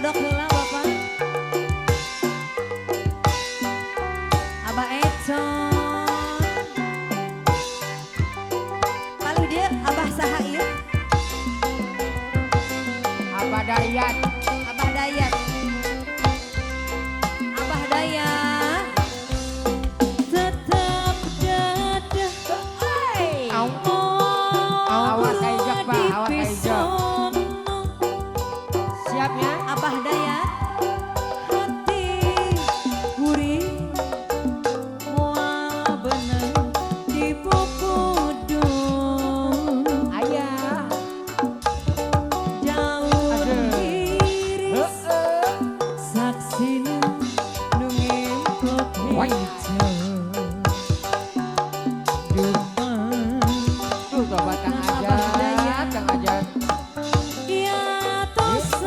Kodok heula Bapak. Abah Econ. Paling dia Abah saha ieu? Abah Dayat. Abah Dayat. Abah Dayat. Tetap dadah. Awas kaijak, Pak, awas kaijak. Siap ya? Abah Dayat.